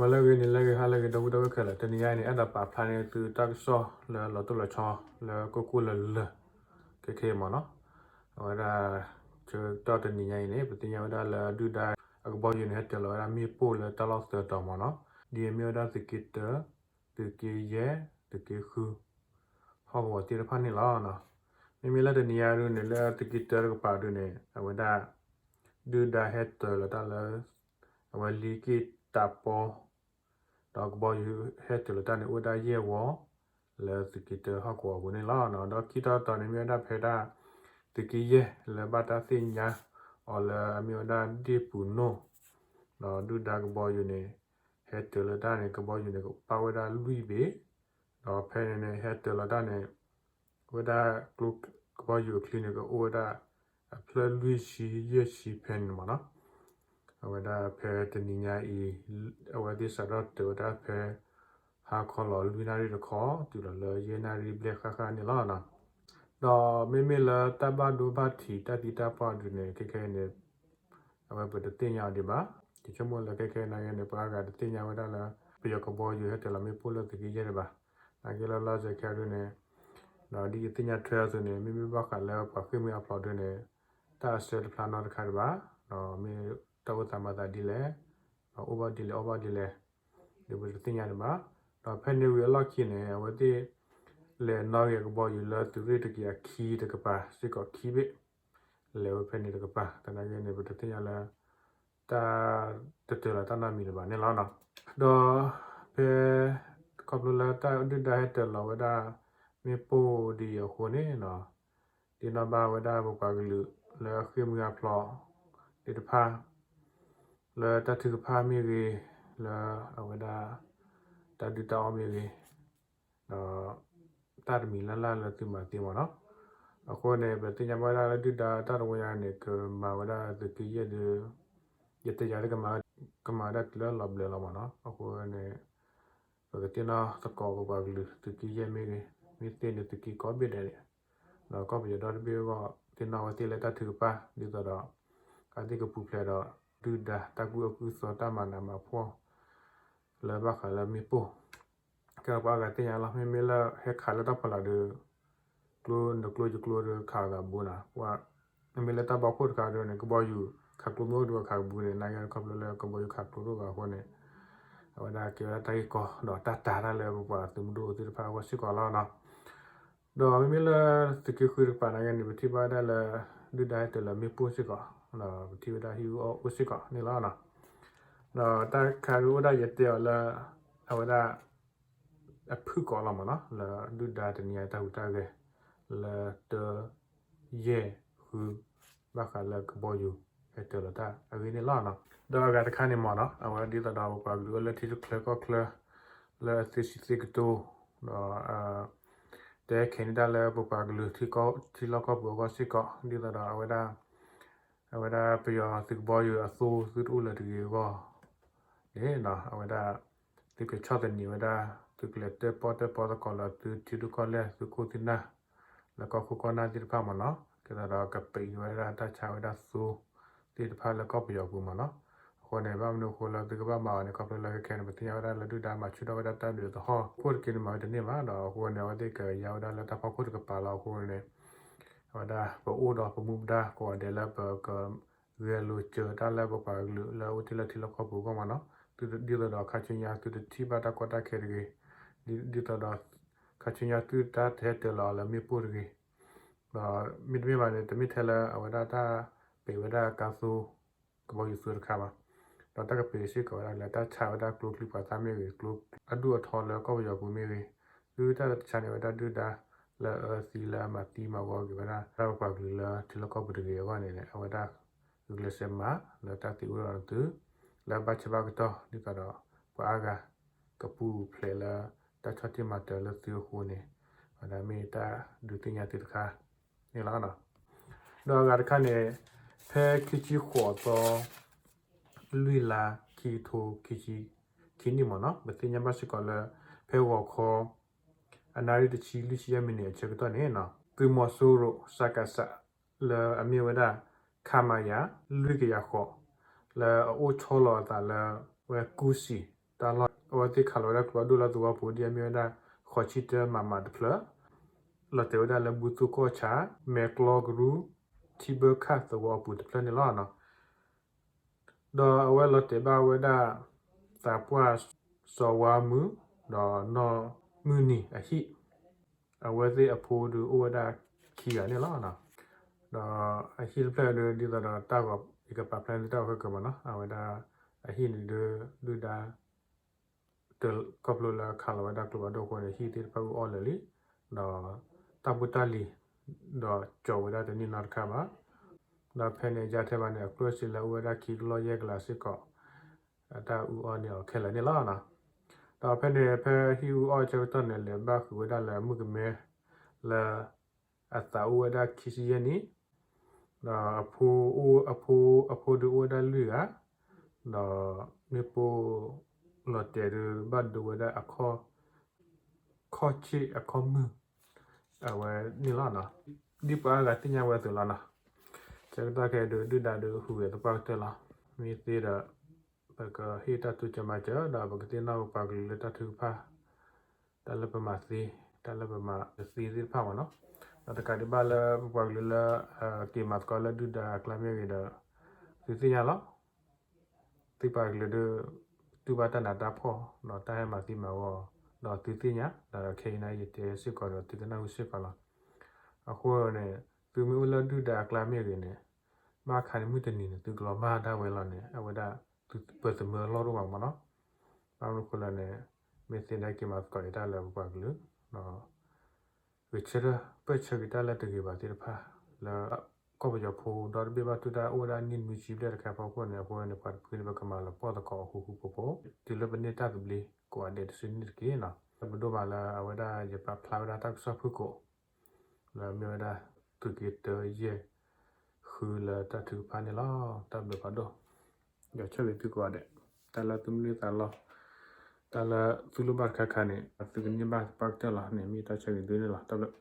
ဂီၤလၢအဂ့ၤ နံၤလၢအဂ့ၤ ဟါလၢအဂ့ၤ ဒီပုၢ်ဝဲၢ်ခဲလၢာ်, တနံၤညါအံၤန့ၣ် အဲၣ်ဒိးပာ်ဖျါန့ၢ်သုတၢ်ကစီၣ်လၢလီၤတိၢ်လီၤဆီလၢကိၢ်ကိၢ်လၢၤလၢၤ ခဲခဲအံၤမ့ၢ်နီၤ. အဝဲဒၣ် ဆၢကတီၢ်တနံၤညါအံၤန့ၣ် ပသ့ၣ်ညါဝဲဒၣ်လၢဒုၣ်ဒါအကဘီယူၤန့ၣ် ဟဲတၢၤလီၤဝဲဒၣ်မ့ၣ်ပိၢ်လၢတၢ်လီၢ်သၢတီၤမ့ၢ်နီၤ, ဒ်အမ့ၢ်ဝဲဒၣ်သုးက့တၢ, သုးက့ယဲၢ်, သုးက့ဃု ဟီၣ်ကဝီၤသ့ၣ်တဖၣ်န့ၣ်လီၤ. မ့မ့ၢ်လၢတနံၤညါဒုန့ၣ် လၢသုးက့တၢတကပၤဒုန့ၣ် အဝဲဒၣ် ဒုၣ်ဒါဟဲတၢၤလီၤတၢ်လၢ အဝဲလံက့ၢ်တးပီ ဒီးကဘီယူၤဟဲတၢၤလီၤတၢ်န့ၣ် အိၣ်ဝဲဒၣ်ယဲၢ်ဝီ လၢသုးက့တၢဟီၣ်ကဝီၤအပူၤန့ၣ်လီၤ. ဒီးခံတီၤတီၤန့ၣ် မ့ၢ်ဝဲဒၣ်ဖဲဒၣ် သုးက့ယဲၢ် လၢဘၣ်တၢ်သ့ၣ်ညါအီၤလၢအမ့ၢ်ဝဲဒၣ်ဒ့ၣ်ပူၤနိၣ်, ဒီးဒုၣ်ဒါကဘီယူၤန့ၣ် ဟဲတၢၤလီၤတၢ်န့ၣ် ကဘီယူၤန့ၣ် ကပာ်ဝဲဒၣ်လွံၢ်ဘ့ၣ်, ဒီးဖဲန့ၣ်န့ၣ် ဟဲတၢၤလီၤတၢ်န့ၣ် ဝဲဒၣ်ကျိကဘီယူၤအချံန့ၣ် ကအိၣ်ဝဲဒၣ်အဖျၢၣ်လွံၢ်ဆံယဲၢ်ဆံဖဲန့ၣ်မ့ၢ်နီၤ. အဝဲဒၣ်ဖဲတနံၤညါအံၤ အဝဲသ့ၣ်စးထီၣ်တၢၤဝဲဒၣ်ဖဲ ဟါခီလီၤလွံၢ်နၣ်ရံၣ်တခီ တုၤလီၤလၢယဲၢ်နၣ်ရံၣ်ဘျဲၣ်ဃၣ်ဃၣ်န့ၣ်လီၤ. ဒီးမ့မ့ၢ်လၢတၢ်ဘၣ်ဒိဘၣ်ထံးတၢ်သံတၢ်ပှၢ်ဒုန့ၣ် ခဲခဲအံၤန့ၣ် အဝဲပတသ့ၣ်ညါအီၤဒံးဘၣ်. ယဆိကမိၣ်လၢခဲခဲအံၤန့ၣ် ပှၤအါဂၤတသ့ၣ်ညါဝဲဒၣ်လၢ ပယီၤကဘီယူၤဟဲတၢၤလီၤမ့ၣ်ပိၢ်လၢသုးက့ယဲၢ်ဒံးဘၣ်. နာ်က့လၢလီၤစဲးခဲဒုန့ၣ် ဒီးဒ်ယသ့ၣ်ညါထွဲအသိးန့ၣ် မ့မ့ၢ်ဘၣ်ဃးလၢပှၤဃ့ၢ်မှံဟးဖျိးဒုန့ၣ် တၢ်အဆၢတဖျါနီတခါဒံးဘၣ်, ဒီးမ့ၢ်တၢ်အိၣ်သးမၤသးဒ်လဲၣ်, ဒီးအိၣ်ဘၣ်ဒ်လဲၣ်အီၣ်ဘၣ်ဒ်လဲၣ် ဒီးပတသ့ၣ်ညါဒံးဘၣ်. ဒီးဖဲန့ၣ်ဝံၤအလီၢ်ခံန့ၣ် အဝဲသ့ၣ် လဲၤနီၣ်ဂံၢ်ကဘီယူၤလၢသုးရ့ၣ်တကယၤခံတကပၤစ့ၢ်ကီးခံဘ့ၣ် လဲၤဝဲဖဲန့ၣ်တကပၤ သနာ်က့န့ၣ် ပတသ့ၣ်ညါလၢ တၢ်တတၢၤလီၤတၢ်နီတမံၤလၢၤဘၣ်န့ၣ်လီၤ. ဒီးဖဲ ခီဖျိလၢတၢ်ဒုၣ်ဒါဟဲတၢၤလီၤဝဲဒၣ် မ့ၣ်ပိၢ်ဒ်အံၤအဃိန့ၣ် ဒ်နီၣ်ဘၣ်ဝဲဒၣ်ပပှၤကလုာ်လၢအဃ့ၢ်မှံဟးဖျိးသ့ၣ်တဖၣ် လၢတၢ်ထုကဖၣ်မ့ၢ်ဂ့ၤ, လၢအဝဲဒၣ် တၢ်ဒုၣ်တၢ်အီၣ်မ့ၢ်ဂ့ၤ, ဒီး တၢ်တမံၤလၢ်လၢ်လၢသုမၤသ့မ့ၢ်နီၤ. အဃိန့ၣ် ပသ့ၣ်ညါဘၣ်ဝဲဒၣ်လၢဒုၣ်ဒါတၢ်တဝီညါန့ၣ် ကမၤဝဲဒၣ်သုးက့ယဲၢ်ဒီး ယတဲယၤလၢ ကမၤဝဲဒၣ်တုၤလၢလီၤဘျဲးလီၤမ့ၢ်နီၤ. အဃိန့ၣ် ပကသ့ၣ်နီၣ်သကိးပပှၤကလုာ် သုးက့ယဲၢ်မ့ၢ်ဂ့ၤ, မ့ၢ်သ့န့ၣ်သုးက့ကိးဘ့ၣ်ဒဲးန့ၣ် ဒီးကီၢ်ပယီၤဒီတဘ့ၣ်အဂီၢ် သ့ၣ်နီၣ်ဝဲသ့ၣ်လၢတၢ်ထုကဖၣ် ဒ်သိးဒီး အဝဲသ့ၣ်ကပူၤဖျဲးဒီး ဒုၣ်ဒါတၢ်ကူၣ်အၢကူၣ်သီတၢ်မၤနးမၤဖှီၣ် လၢဘၣ်ဃးလၢမ့ၣ်ပိၢ် ကဲပှၤအါဂၤသ့ၣ်ညါလီၤ. မ့မ့ၢ်လၢဟဲခးလၢတၢ်ဖီလာ်ဒီး ကျိနကျိယကျိဒီးခးအသးဘူးနၤ, မ့မ့ၢ်လၢတၢ်ဘီခိၣ်တခါဒီးန့ၣ် ကဘီယူၤခးကျိမ့ၢ်အိၣ်ဒီးခးကဘူးန့ၣ် နာ်က့ခီဖျိလၢကဘီယူၤခးကျိတအိၣ်ဘၣ်အဃိန့ၣ် အဝဲဒၣ်ကဲဝဲဒၣ်တၢ်ဂ့ၢ်ကီဒီးတၢ်တာ်တၢ်လၢပပှၤသုးမုၢ်ဒိၣ်သ့ၣ်တဖၣ်အဂီၢ်စ့ၢ်ကီးလီၤနီၤ. ဒီးမ့မ့ၢ်လၢသုးက့ဃုတကပၤနာ်က့န့ၣ် ပထံၣ်ဘၣ်ဝဲဒၣ်လၢ ဒုၣ်ဒါဟဲတၢၤလီၤမ့ၣ်ပိၢ်စ့ၢ်ကီး, ဒီးပထံၣ်ဝဲဒၣ်ဟံၣ်အူအီၣ်အိၣ်စ့ၢ်ကီးန့ၣ်လီၤ. ဒီးတၢ်ခါဒုးအိၣ်ဒၣ်ယတဲအီၤလၢ အဝဲဒၣ် အဖုၣ်ကိာ်လီၤမ့ၢ်နီၤ လၢဒုၣ်ဒါတနံၤညါတၢ်ဟူးတၢ်ဂဲၤ လၢတၢ ယဲၢ် ဃု ဘၣ်ဃးလၢကဘီယူၤ ဟဲတၢၤလီၤတၢ်အဂ့ၢ်န့ၣ်လီၤ. ဒီးအဂၤတခါန့ၣ်မ့ၢ်နီၤ အဝဲဒ်သိးဒီးပပှၤကလုာ်အိၣ်လၢထံတချၢကီၢ်ချၢ လၢအသ့စံးသ့ကတိၤ ဒီး တဲခဲန့ၢ်တၢ်လၢပပှၤကလုာ်ထံလီၢ်ကီၢ်ပူၤအဂီၢ်စ့ၢ်ကီး ဒ်သိးဒီးအဝဲဒၣ် အဝဲဒၣ်ပယီၤသုးကဘီယူၤအသိသုတအိၣ်လၢၤတဂ့ၤအဂီၢ်န့ၣ် အဝဲဒၣ် သုကဆီၣ်သနံးဝဲဒၣ် သုကလဲၤတၢၣ်ပီၣ်တၢၣ်ပီသကိးလၢသုထံရူၢ်ကီၢ်လဲၢ် သုခိၣ်သုနၢ် လၢကီၢ်ခိၣ်ကီၢ်နၢ်သ့ၣ်တဖၣ်မ့ၢ်နီၤ ကဲသိးဒီးကပံးဝဲဒၣ်တၢ်ဆါဝဲဒၣ်သိသ့ၣ်တဖၣ်လၢကီၢ်ပယီၤပူၤမ့ၢ်နီၤ. အဃိန့ၣ် ဘၣ်မနုၤအဃိလၢသုကဘၣ်မၤအီၤန့ၣ် ခီဖျိလၢခဲခဲန့ၣ် ပသ့ၣ်ညါဝဲဒၣ်လၢဒုၣ်ဒါမၤဆူၣ်ထီၣ်ဝဲဒၣ်တၢ်ဒုးသဟီၣ်ခိၣ်တက့ၢ်န့ၣ် မၤဝဲတန့ၢ်ဘၣ်ဒီး အဃိန့ၣ် အဝဲသ့ၣ်ကယါဝဲဒၣ်လၢတၢ်ဖီခိၣ်တကပၤလီၤ. အဃိန့ၣ် အဝဲဒၣ်ပအိၣ်ဒီးပမူပဒါကိးဂၤဒဲးလၢပက ဂဲၤလိာ်စၢၤတၢ်လၢပပှၤကလုာ်လၢအအိၣ်တ့ၢ်လၢထံလီၢ်ကီၢ်ပူၤအဂီၢ်မ့ၢ်နီၤ. ဒ်သိးဒီးခါဆူညါသုတထံၣ်ဘၣ်တၢ်ကီတၢ်ခဲတဂ့ၤ, ဒ်သိးဒီး ခါဆူညါသုတၢ်တဟဲတၢၤလီၤအီၤလၢမ့ၣ်ပိၢ်တဂ့ၤ, ဒီးမ့တမ့ၢ်ဘၣ်န့ၣ် တမ့ၢ်ထဲလၢအဝဲဒၣ်တၢ်ပံးဝဲဒၣ်ကါသိ ကဘီယူၤသိတခါဘၣ်, ဒီးတၢ်ကပံးစ့ၢ်ကီးဝဲဒၣ်လၢတၢ်ဆါဝဲဒၣ်ကျိချံမျိာ်သၣ်မ့ၢ်ဂ့ၤ, ကျိအဒိၣ်အထီလၢကီၢ်ပယီၤပူၤမ့ၢ်ဂ့ၤ, သုတၢ်ဆါန့ၢ်ဝဲဒၣ်ဒုၣ်ဒါလၢအအၢသံလၢအမၤသံမၤဂီၤက့ၤဝဲဒၣ် တၢ်ပပှၤကလုာ်လၢထံလီၢ်ကီၢ်ပူၤတဂ့ၤအဂီၢ်န့ၣ် အဝဲဒၣ် ဂုာ်ကျဲးစၢးမၤလၢတၢ်သံအိၣ်ဒီးသု လၢဘၣ်ဆၢဘၣ်ကတီၢ် ဒ်သိးဒီးပှၤအါဂၤ ကပူၤဖျဲးလၢတၢ်ဆီၣ်တံၢ်မၤတၢၤလၢသုအဃိန့ၣ် ဝဲဒၣ်မ့ၢ်တၢ်ဒုးသ့ၣ်ညါသုတခါန့ၣ်လီၤ. ဒီးအဂၤတခါန့ၣ် ဖဲခံဆံဃိးသီ လွံၢ်လါ ခံကထိခံဆံခံနံၣ်မ့ၢ်နီၤ ပသ့ၣ်ညါဘၣ်စ့ၢ်ကီးလၢ ဖဲဂီၤခီ အနၣ်ရံၣ်တဆံလွံၢ်ဆံယဲၢ်မံးနံးအဆၢကတီၢ်န့ၣ် သုးမီၤစိရိၤ စကစ လၢအမ့ၢ်ဝဲဒၣ် ခမရ လွံၢ်ကယၤဃိး လၢအအိၣ်ဆီလီၤအသးလၢ ဝဲကူစံၣ် တၢ်လီၢ်အဝဲသ့ၣ်ခးလီၤဝဲဒၣ်ကျိဖးဒိၣ်လၢသဝီပူၤ ဒ်အမ့ၢ်ဝဲဒၣ် ဃိးဆံတၢမးမးတဖျၢၣ်, လီၤတဲာ်ဝဲဒၣ်လၢဘူၣ်သိၣ်ကီၢ်ဆၣ် မဲာ်ကျီကရူၢ် ထံဘၢခၣ်သဝီအပူၤတဖျၢၣ်န့ၣ်လီၤ. ဒီးအဝဲလီၤတဲာ်ဘၣ်ဝဲဒၣ် သးပှၢ်စီၤဝါမုၢ် ဒီးနီၢ်မုၢ်နံၤအဟံၣ်, အဝဲသ့ၣ်အဖိဒုးအိၣ်ဝဲဒၣ်ခံဂၤန့ၣ်လီၤ. ဒီးအဟံၣ်တဖျၢၣ်ဒုး ဒ်သိးဒီးတၢ်ဂီၤ ယကပာ်ဖျါန့ၢ်တၢ်ဂီၤခဲကၢၤမးနီၤ, အဝဲဒၣ်အဟံၣ်န့ၣ်ဒုး ဒုၣ်ဒါ တခီဖျိလၢခးလီၤဝဲဒၣ်ကျိဖးဒိၣ်အဃိန့ၣ် ဟံၣ်သ့ၣ်တဖၣ်အုၣ်အီၣ်လၢာ်လံ, ဒီးတၢ်ဖိတၢ်လံၤ ဒီးကၠီၤဝဲဒၣ်တန့ၢ်နီတခါဘၣ်. ဒီးဖဲန့ၣ်အယါထဲဘၣ်န့ၣ် အကျိၣ်စ့လၢအအိၣ်ဝဲဒၣ်ခံကလီၢ်ယဲၢ်ကလးစ့ၢ်ကီး အတၢ်အုၣ်အီၣ်န့ၢ်အီၤခဲလၢာ်န့ၣ်လီၤ. ဒီးဖဲန့ၣ် ဖဲဟံၣ်အုၣ်အီၣ်ဆၢကတီၢ်န့ၣ် လဲၤဘၣ်ဃုာ်ဝဲဒၣ်လၢမုၣ်ကမဲ လၢအသးအိၣ်ဝဲဒၣ်ခံဆံယဲၢ်နံၣ်, ဒီးအဖိ အဖိ အဖိဒုးအိၣ်ဝဲဒၣ်လွံၢ်ဂၤ, ဒီးမ့ၣ်ပိၢ်လီၤတဲာ်ဒုး ဘၣ်ဒိဝဲဒၣ်အခီၣ်ဆ့ၣ်အခီၣ်မုၢ် အဝဲန့ၣ်လီၤ. ဒ်ပှၤအါဂၤသ့ၣ်ညါဝဲအသိးလီၤနီၤ. ဆၢကတီၢ်ခဲအံၤဒုး ဒုၣ်ဒါဒုးဟူးဂဲၤသပှၢ်ကတၢၢ်လီၤ. မ့ၢ်သ့ဒီး ပကဟ့ၣ်တၢ်တိစၢၤမၤစၢၤ ဒီးပကသ့ၣ်နီၣ်ပပှၤကလုာ်လၢတၢ်ထုကဖၣ် တၢ်လၢပမၤသ့, တၢ်လၢပမၤတသ့သ့ၣ်တဖၣ်မးနီၤ. ဒီးတကးဒံးဘၣ်လၢပပှၤကလုာ်လၢ က့ၤမၤသကိးလၢဒုၣ်ဒါအကျါမ့ၢ်ဂ့ၤဒီး သုသ့ၣ်ညါလီၤ. သုပှၤကလုာ်ဒုး တူၢ်ဘၣ်တၢ်နးတၢ်ဖှီၣ် ဒီးတၢ်ဟဲမၤသံမၤဝီ ဒီးသုသ့ၣ်ညါ ဒီးခဲအံၤန့ၣ် ယတဲစ့ၢ်ကီးဒီးသုကနၢ်ဟူစ့ၢ်ကီးလီၤ. အဃိန့ၣ် သုမ့ၢ်အိၣ်လၢဒုၣ်ဒါအကျါမ့ၢ်ဂ့ၤန့ၣ် ဘၣ်ခါန့ၣ်မုၢ်တနံၤန့ၣ် သုကလီၤမၢ်ဒၣ်ဝဲလီၤန့ၣ် အဝဲဒၣ် ပသုးမၢအလီၢ်တအိၣ်ဘၣ်မးနီၤ. ဘၣ်မနုၤအဃိလဲၣ်န့ၣ် မ့ၢ်သ့န့ၣ်က့ၤမၤသကိးယတၢ်လၢပပှၤကလုာ် ဂဲၤဆၢထၢၣ်ပၢၢ်ဆၢက့ၤတၢ်လၢတဂ့ၤဘၣ်သ့ၣ်တဖၣ် လၢကီၢ်ပယီၤဖိဒီတဘ့ၣ်ဘၣ်တူၢ်တၢ်အိၣ်ဝဲဒၣ်နံၣ်နွံဆံဘျဲၣ်တခါအဖီခိၣ်န့ၣ် အဃိန့ၣ် ပှၤတဖုန့ၣ် ပကမၤလၢပှီၢ်သကိးအဃူဃူဖိးဖိး တုၤလၢပန့ၢ်တၢ်သဘျ့ကိးဂၤဒဲးတစုန့ၣ်တက့ၢ်နီၤ. ပဒိၣ်မးလၢအဝဲဒၣ်ယပာ်ဖျါဝဲဒၣ်တၢ်ကစီၣ်ဖုၣ်ကိာ် လၢမ့ၢ်ဝဲဒၣ် သုးက့တၢယဲၢ် ဃုလၢတၢ်ထုကဖၣ်န့ၣ်လီၤ. တၢ်ဘျုးဖးဒိၣ် ယွၤဆိၣ်ဂ့ၤသုကိးဂၤဒဲး တၢ်လၢသုမုၢ်သးလီၢ် တၢ်လၢသုလိၣ်ဘၣ်တခါခါန့ၣ် သုကန့ၢ်ဘၣ်သပှၢ်ကတၢၢ်လီၤန့ၣ် မ့ၢ်တၢ်ဆိၣ်ဂ့ၤသုန့ၣ်လီၤ. တၢ်ဘျုး